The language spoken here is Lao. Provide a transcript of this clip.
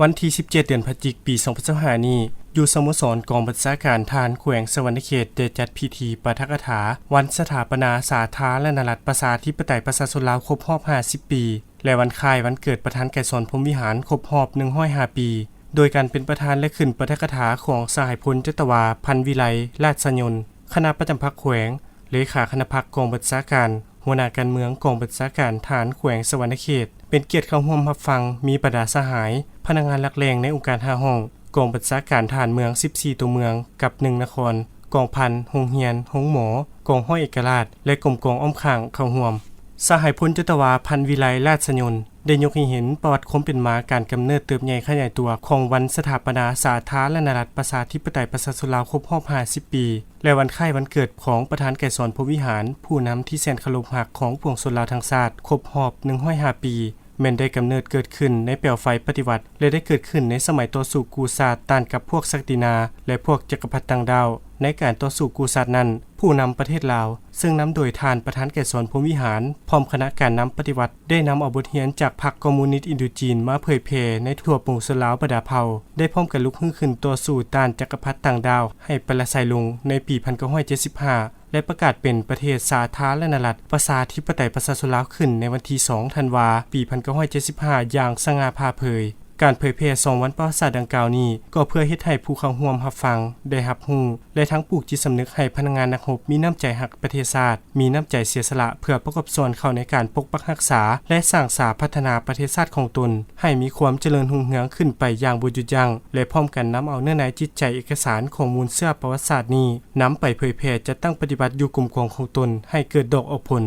ວັນທີສິບເຈັດ ເດືອນພະຈິກ ປີສອງພັນຊາວຫ້ານີ້, ຢູ່ສະໂມສອນກອງບັນຊາການທະຫານແຂວງສະຫວັນນະເຂດ ໄດ້ຈັດພິທີປາຖະກະຖາວັນສະຖາປະນາສາທາລະນະລັດປະຊາທິປະໄຕປະຊາຊົນລາວຄົບຮອບຫ້າສິບປີ ແລະ ວັນຄ້າຍວັນເກີດປະທານໄກສອນ ພົມວິຫານ ຄົບຮອບໜຶ່ງຮ້ອຍຫ້າປີ ໂດຍການເປັນປະທານ ແລະ ຂຶ້ນປາຖະກະຖາຂອງສະຫາຍພົນຈັດຕະວາ ພັນວິໄລ ລາດຊະຍົນ ຄະນະປະຈຳພັກແຂວງ, ເລຂາຄະນະພັກກອງບັນຊາການ, ຫົວໜ້າການເມືອງກອງບັນຊາການທະຫານແຂວງສະຫວັນນະເຂດ ເປັນກຽດເຂົ້າຮ່ວມຮັບຟັງ, ມີບັນດາສະຫາຍ, ພະນັກງານຫຼັກແຫຼ່ງໃນອົງການຫ້າຫ້ອງ, ກອງບັນຊາການທະຫານເມືອງສິບສີ່ຕົວເມືອງກັບໜຶ່ງນະຄອນ, ກອງພັນ, ໂຮງຮຽນ, ໂຮງໝໍ, ກອງຮ້ອຍເອກະລາດ ແລະ ກົມກອງອ້ອມຂ້າງເຂົ້າຮ່ວມ. ສະຫາຍພົນຈັດຕະວາ ພັນວິໄລ ລາດຊະຍົນ ໄດ້ຍົກໃຫ້ເຫັນປະຫວັດຄວາມເປັນມາ, ການກຳເນີດເຕີບໃຫຍ່ຂະຫຍາຍຕົວຂອງວັນສະຖາປະນາສາທາລະນະລັດປະຊາທິປະໄຕປະຊາຊົນລາວຄົບຮອບຫ້າສິບປີ ແລະ ວັນຄ້າຍວັນເກີດຂອງປະທານໄກສອນ ພົມວິຫານ ຜູ້ນຳທີ່ແສນເຄົາລົບຮັກຂອງປວງຊົນລາວທັງຊາດ ຄົບຮອບໜຶ່ງຮ້ອຍຫ້າປີ ແມ່ນໄດ້ກຳເນີດເກີດຂຶ້ນໃນແປວໄຟປະຕິວັດ ແລະ ໄດ້ເກີດຂຶ້ນໃນສະໄໝຕໍ່ສູ້ກູ້ຊາດ ຕ້ານກັບພວກສັກດິນາ ແລະ ພວກຈັກກະພັດຕ່າງດ້າວ. ໃນການຕໍ່ສູ້ກູ້ຊາດນັ້ນ, ຜູ້ນຳປະເທດລາວ ເຊິ່ງນຳໂດຍທ່ານປະທານໄກສອນ ພົມວິຫານ ພ້ອມຄະນະການນຳປະຕິວັດ ໄດ້ນຳເອົາບົດຮຽນຈາກພັກຄອມມູນິດອິນໂດຈີນມາເຜີຍແຜ່ໃນທົ່ວປວງຊົນລາວບັນດາເຜົ່າ ໄດ້ພ້ອມກັນລຸກຮືຂຶ້ນຕໍ່ສູ້ຕ້ານຈັກກະພັດຕ່າງດ້າວໃຫ້ປະລະໄຊລົງໃນປີພັນເກົ້າຮ້ອຍເຈັດສິບຫ້າ ແລະ ປະກາດເປັນປະເທດສາທາລະນະລັດປະຊາທິປະໄຕປະຊາຊົນລາວຂຶ້ນໃນວັນທີສອງ ທັນວາ ປີພັນເກົ້າຮ້ອຍເຈັດສິບຫ້າ ຢ່າງສະຫງ່າຜ່າເຜີຍ. ການເຜີຍແຜ່ສອງວັນປະຫວັດສາດດັ່ງກ່າວນີ້ ກໍເພື່ອເຮັດໃຫ້ຜູ້ເຂົ້າຮ່ວມຮັບຟັງໄດ້ຮັບຮູ້ ແລະ ທັງປູກຈິດສຳນຶກໃຫ້ພະນັກງານນັກຮົບມີນ້ຳໃຈຮັກປະເທດຊາດ, ມີນ້ຳໃຈເສຍສະຫຼະເພື່ອປະກອບສ່ວນເຂົ້າໃນການປົກປັກຮັກສາ ແລະ ສ້າງສາພັດທະນາປະເທດຊາດຂອງຕົນ ໃຫ້ມີຄວາມຈະເລີນຮຸ່ງເຮືອງຂຶ້ນໄປຢ່າງບໍ່ຢຸດຢັ້ງ ແລະ ພ້ອມກັນນຳເອົາເນື້ອໃນຈິດໃຈເອກະສານຂອງມູນເຊື້ອປະຫວັດສາດນີ້ ນຳໄປເຜີຍແຜ່ຈັດຕັ້ງປະຕິບັດຢູ່ກົມກອງຂອງຕົນໃຫ້ເກີດດອກອອກຜົນ.